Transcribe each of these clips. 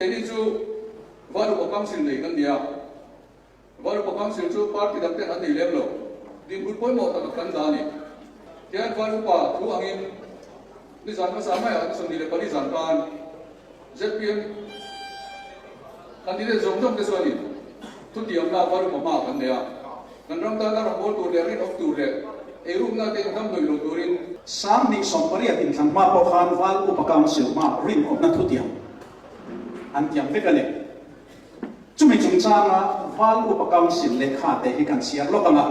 Keini chu Val Upa Council nei kan ni a, Val Upa Council chu party dang ten an nei lem lo, dinhmun pawimawh tak kan dah a ni. Tihian Val Upa thu angin nizan hmasa maiah ni 24 zan khan zpm candidate zawng zawng te chuanin thutiamna Val Upa hma kan nei a, kan ram tana rawngbâwl tur leh rinawm tur leh eirukna te inhnamhnawih lo turin. 2080 inthlan hma pawh khan Val Upa Council hma rinawmna thutiam an tiam vek a ni. Chumi chungchanga Val Upa Council lehkha te hi kan chhiar lawk ang a.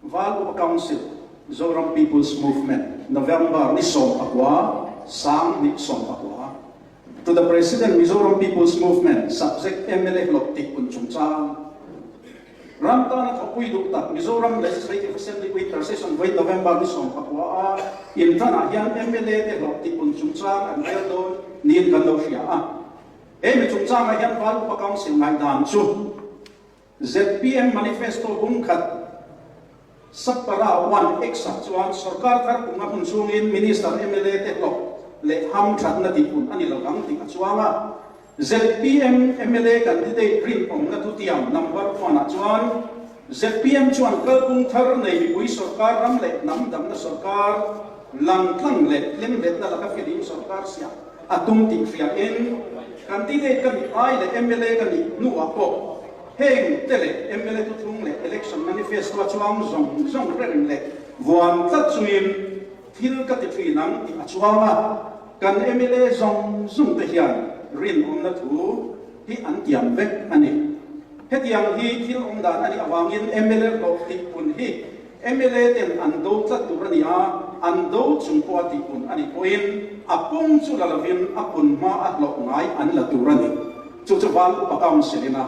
Val Upa Council, Zoram People's Movement, November ni 19, 2019 To the President Mizoram People's Movement, Subject mla hlawk tih hun chungchang. Ram tana thawkpui duh tak Mizoram Legislative Assembly Winter Session vawiin November ni 19 a intranah hian mla te hlawh tih hun chungchang an rel dawn niin kan lo hria a. He mi chungchangah hian Val Upa Council ngaihdan chu zpm Manifesto bung khat Sub-para one X ah chuan sorkar thar kum a hun chhungin Minister mla te hlawh leh hamthatna tih hun a ni lo ang tih a chuang a. Zpm mla candidate rinawmna thutiam number one ah chuan zpm chuan kalpung thar nei mipui sorkar ram leh hnam damna sorkar langtlang leh hlemhletna laka filim sorkar siam a tum tih hriain candidate ka nih ai leh mla ka nih hnuah pawh heng te leh mla thuthlung leh election manifesto a chuang zawng zawng reng leh vuan tlat chungin thil ka ti thin ang tih a chuang a. Kan mla zawng zawng te hian rinawmna thu hi an tiam vek a ni. Hetiang hi thil awm dan a nih avangin mla hlawh tih pun hi mla ten an do tlat tur a ni a, an do chung pawha tih pun a nih pawhin a pung chu la lovin a pun hma a hlawh ngai an la tur a ni. Chu chu Val Upa Council in a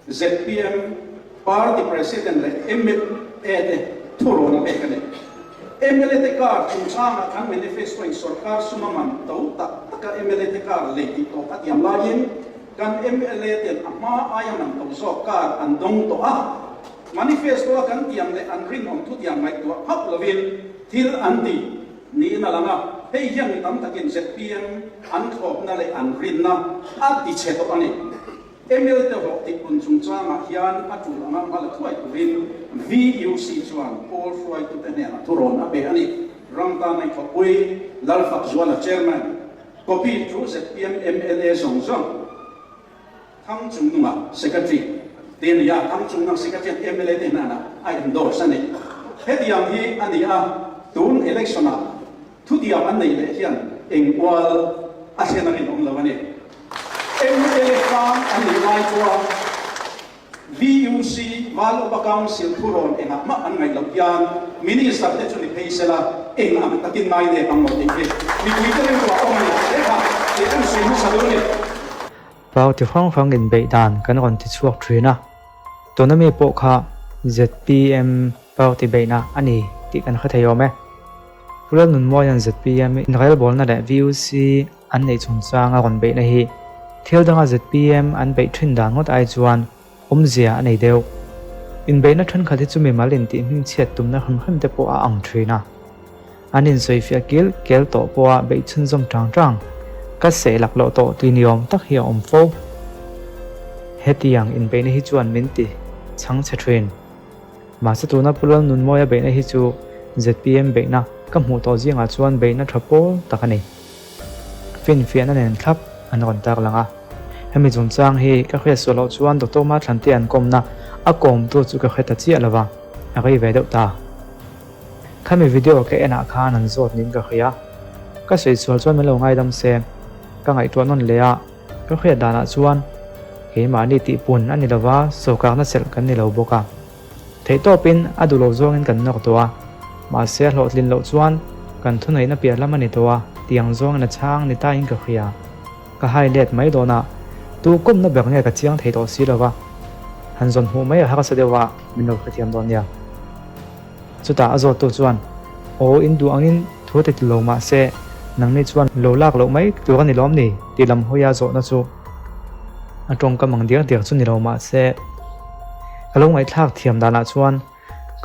Zpm party president leh mla te thurawn a pek a ni. Mla te car chungchangah kan manifesto in sorkar sum a man to tak taka mla te car lei tih tawp a tiam laiin kan mla ten a hma aia man to zawk car an dawng tawh a. Manifesto a kan tiam leh an rinawm thutiam ngaihtuah phauh lovin thil an ti niin a lang a, hei hian mi tam takin zpm an thlawpna leh an rinna a tichhe tawh a ni. ML te hlawh tih hun chungchangah hian a tul anga hma la thuai turin VUC chuan pawl hruaitute hnenah thurawn a pe a ni. Ram tan a inthawkpui Lalfakzuala Chairman, Copy thu zpm mla zawng zawng Thangchungnunga Secretary te a ni a, Thangchungnung Secretary an mla te hnenah a endorse a ni. Hetiang hi a ni a, tun election-ah Thutiam an neih leh hian eng kual a thlen a rinawm lo a ni. Mla hrang an nih lai chuan VUC, Val Upa Council thurawn engah mah an ngaih loh hian Minister te chu ni phei sela eng ang takin ngai nep ang maw tih hi mipui te rilruah awm a ni. He kha kei kan sawi hmasa lo a ni. Pau ti hrang hrang inbeih dan kan rawn ti chhuak thin a, tuna mi pawh kha zpm party beihna a ni tih kan hre thei awm e. Pu Lalnunmuaia'n zpm inrelbawlna leh VUC an neih chungchang a rawn beihna hi thil danga zpm an beih thin dan ngawt ai chuan awmzia a nei deuh. Inbeihna thenkhat hi chu mimal intih hmingchhiat tumna hrim hrim te pawh a ang thin a. An insawifiah kil kel tawh pawha beih chhunzawm tang tang, ka seh lak loh tawh tih ni awm tak hi a awm fo. Hetiang inbeihna hi chuan min ti chhang chhe thin. Mahse tuna Pu Lalnunmawia beihna hi chu zpm beihna ka hmuh tawh zingah chuan beihna tha pawl tak a ni. Finfiahna nen thlap an rawn tak lang a. Hemi chungchang hi ka hriat suah loh chuan Doctor Mathlantea an kawmna a kawmtu chu ka hre ta chiah lo va, a rei ve deuh ta. Khami video ka enah khan an zawt niin ka hria. Ka sawi sual chuan min lo ngaidam se, ka ngaihtuah nawn leh a, ka hriat danah chuan keimahni tihpun a ni lova, sawrkarna chelh kan ni lo bawk a. Theihtawpin a duh lo zawngin kan nawk tawh a, mahse a hlawhtlin loh chuan kan thuneihna piah lam a ni tawh a, tiang zawngin a chhang ni tain ka hria. Ka hai let mai dawn a, tu kawmna ber nge ka chiang thei tawh si lova, han zawn hmuh mai a harsa deuh a, min lo hrethiam dawn nia. Chutah a zawttu chuan, Aw, in duh angin thu ti ti lo mah se, nangni chuan lo lak loh mai tur a ni lawm ni? tih lam hawia zawhna chu a tawngkam ang diak diak chu ni lo mah se, ka lo ngaihthlak thiam danah chuan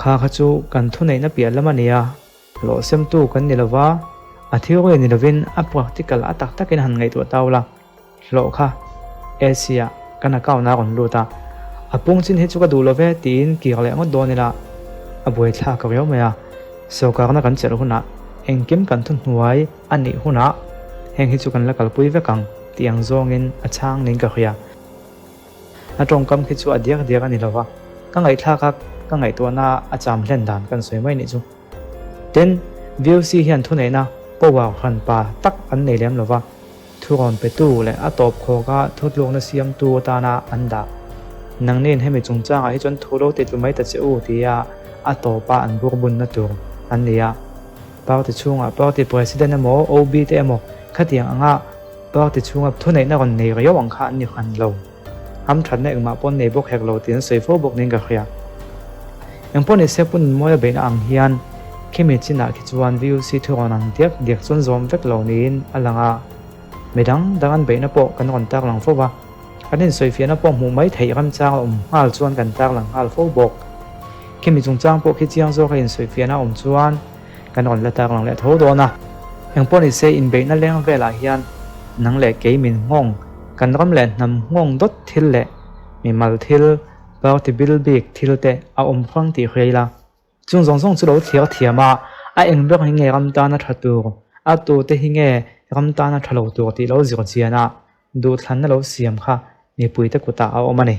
kha kha chu kan thuneihna piah lam a ni a, hlawhsemtu kan ni lova, a theory ni lovin a practical a tak takin han ngaihtuah tau la. Hlawh kha AC ah kan account ah a rawn lut a, a pung chin hi chu ka duh lo ve tiin kir leh ngawt dawn ila a buaithlak riau mai a, sawrkarna kan chelh hunah engkim kan thuhnuai a nih hunah heng hi chu kan la kalpui vek ang tih ang zawngin a chhang niin ka hria. A tawngkam khi chu a diak diak a ni lo va, ka ngaihthlak a ka ngaihtuahna a cham hlen dan kan sawi mai nih chu. Tin, VOC hian thuneihna power hranpa tak an nei lem lo va, Thurawn petu leh a tawp khawka thutlukna siamtu atana an dah. Nangnin hemi chungchangah hi chuan thu lo titlu mai ta che u tia a tawpa an burbunna tur an ni a. Party chhungah party president emaw OB te emaw khatiang anga party chhunga thuneihna rawn nei riau ang kha an ni hran lo. Hamthatna engmah pawh an nei bawk hek lo tih an sawi fo bawk niin ka hria. Engpawh ni se Pu Nunmawia beihna ang hian khimi chinah khi chuan VUC thurawn ang diak diak chuan zawm vek lo niin a lang a, midang dang an beihna pawh kan rawn tarlang fo va, kan insawifiahna pawh hmuh mai theih ramchang a awm nghal chuan kan tarlang nghal fo bawk. Khimi chungchang pawh khi chiang zawka insawifiahna a awm chuan kan rawn la tarlang leh tho dawn a. Engpawh ni se inbeihna leng velah hian nang leh kei min nghawng, kan ram leh hnam nghawng dawt thil leh mimal thil, Party bil bik thil te a awm hrang tih hria ila, chung zawng zawng chu lo thlir thiam a, a eng ber hi nge ram tana tha tur, a tu te hi nge ram tana tha lo tur tih lo zir chian a, duhthlanna lo siam kha mipui te kutah a awm a ni.